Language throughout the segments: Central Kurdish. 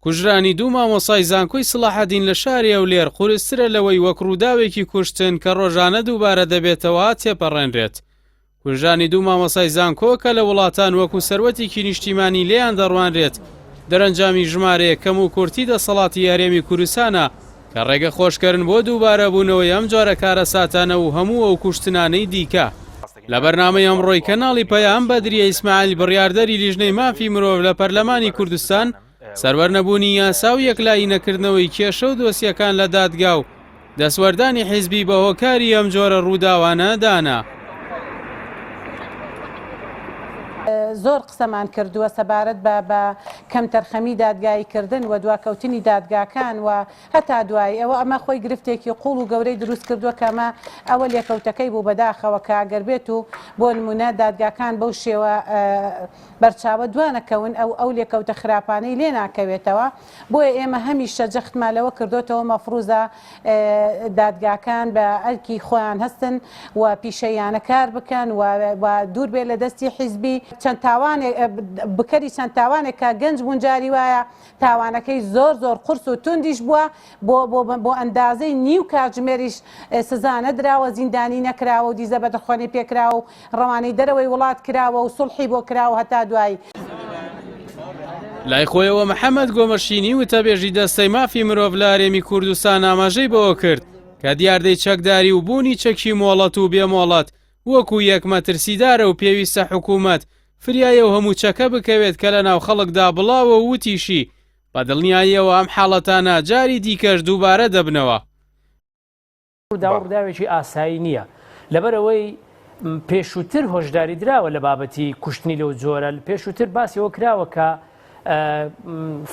کوژرانی دوو مامۆستای زانکۆی سڵاحەدین لە شاری هەولێر قورسترە لەوەی وەک ڕووداوێکی کوشتن کە ڕۆژانە دووبارە دەبێتەوە تێپەڕێنرێت. کوژرانی دوو مامۆستای زانکۆ کە لە وڵاتان وەکو سەروەتێکی نیشتیمانی لێیان دەڕوانرێت، دەرەنجامی ژمارەیەک کەموکورتی دەسەڵاتی هەرێمی کوردستانە کە ڕێگە خۆشکەرن بۆ دووبارەبوونەوەی ئەم جۆرە کارەساتانە و هەموو ئەو کوشتنانەی دیکە. لە بەرنامەی ئەمڕۆی کەناڵی پەیام، بەدریە ئیسماعیل بڕیاردەری لیژنەی مافی مرۆڤ لە پەرلەمانی کوردستان، سەروەر نەبوونی یاسا و یەکلایی نەکردنەوەی کێشە و دۆسیەکان لە دادگا و دەستوەردانی حیزبی بە هۆکاری ئەم جۆرە ڕووداوانە دانا. زۆر قسەمان کردووە سەبارەت بە بە کەمتەرخەمی دادگایی کردن و دواکەوتنی دادگاکان و هەتا دوایی، ئەوە ئەمە خۆی گرفتێکی قوڵ و گەورەی دروست کردووە کە ئەمە ئەوە لێکەوتەکەی بوو بەداخەوە کە گەر بێت و بۆ نمونە دادگاکان بەو شێوە بەرچاوە دوانەکەون ئەو ئەو لێکەوتە خراپانەی لێ ناکەوێتەوە بۆیە ئێمە هەمیشە جەختمان لەوە کردۆتەوە مەفروزە دادگاکان بە ئەرکی خۆیان هەستن و پیشەییانە کار بکەن و دوور بێت لە دەستی حیزبی چەند تاوانێک بکەری چەند تاوانێک کە گەنج بوون جاری وایە تاوانەکەی زۆر زۆر قورس و توندیش بووە بۆ بۆ بۆ ئەندازەی نیو کاتژمێریش سزا نەدراوە زیندانی نەکراوە و دیزە بەدرخۆنەی پێکراوە و ڕەوانەی دەرەوەی وڵات کراوە و سوڵحی بۆ کراوە هەتا دوایی. لای خۆیەوە محەمەد گۆمەشینی وتەبێژی دەستەی مافی مرۆڤ لە هەرێمی کوردستان ئاماژەی بەوە کرد کە دیاردەی چەکداری و بوونی چەکی مۆڵەت و بێ مۆڵەت وەکو یەک مەترسیدارە و پێویستە حکوومەت فریای ئەو هەموو چەکە بکەوێت کە لەناو خەڵکدا بڵاوە و وتیشی، بە دڵنیاییەوە ئەم حاڵەتانە جاری دیکەش دووبارە دەبنەوە. ڕووداوە ڕووداوێکی ئاسایی نییە، لەبەرئەوەی پێشووتر هۆشداری دراوە لە بابەتی کوشتنی لەو جۆرە، پێشووتر باسی ئەوە کراوە کە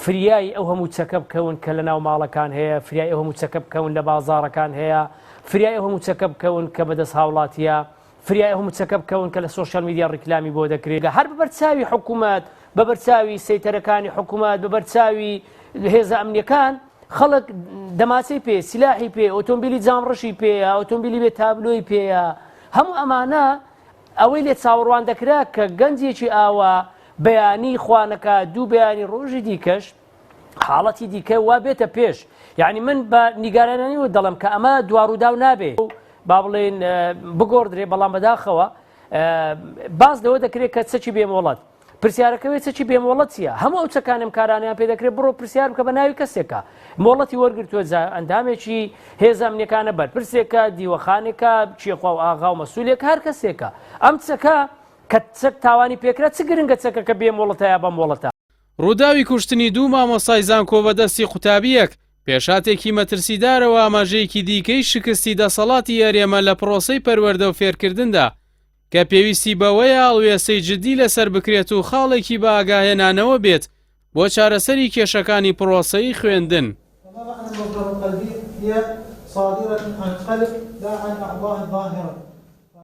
فریای ئەو هەموو چەکە بکەون کە لە ناو ماڵەکان هەیە، فریای ئەو هەموو چەکە بکەون لە بازاڕەکان هەیە، فریای ئەو هەموو چەکە بکەون کە بەدەست هاوڵاتییە، فریای ئەو هەموو چەکە بکەون کە لە سۆشیال میدیا ڕیکلامی بۆ دەکرێت، هەر بە بەرچاوی حکوومەت، بە بەرچاوی سەیتەرەکانی حکوومەت، بە بەرچاوی هێزە ئەمنییەکان، خەڵک دەماچەی پێ، سیلاحی پێ، ئۆتۆمبیلی جامڕەشی پێیە، ئۆتۆمبیلی بێ تابلۆی پێیە، هەموو ئەمانە ئەوەی لێ چاوەڕوان دەکرا کە گەنجێکی ئاوا بەیانی خوانەکە دوو بەیانی ڕۆژی دیکەش حاڵەتی دیکە وا بێتە پێش یعنی من بە نیگەرانیەوە دەڵێم کە ئەمە دوا ڕووداو نابێ با بڵێن بگۆڕدرێ بەڵام بەداخەوە باس لەوە دەکرێت کە چەکی بێمۆڵەت پرسیارەکە وێ چەکی بێمۆڵەت چییە هەموو ئەو چەکانم کارانیان پێ دەکرێت بڕۆ پرسیار بکە بە ناوی کەسێکە مۆڵەتی وەرگرتووە جا ئەندامێکی هێزە ئەمنیەکانە بەرپرسێکە دیوەخانێکە کێخوا و ئاغا و مەسولێک هەر کەسێکە ئەم چەکە کە چەک تاوانی پێکرا چ گرنگە چەکەکە بێ مۆڵەتە یا بە مۆڵەتە. ڕووداوی کوشتنی دوو مامۆستای زانکۆ بە دەستی قوتابییەک، پێشهاتێکی مەترسیدارە و ئاماژەیەکی دیکەی شکستی دەسەڵاتی هەرێمە لە پڕۆسەی پەروەردە و فێرکردندا، کە پێویستی بەوەیە هەڵوێستەی جددی لەسەر بکرێت و خاڵێکی بەئاگاهێنانەوە بێت بۆ چارەسەری کێشەکانی پڕۆسەی خوێندن. وما معنی المصدر القلبی هی صادرة عن قلب لا عن اعضاء ظاهرە.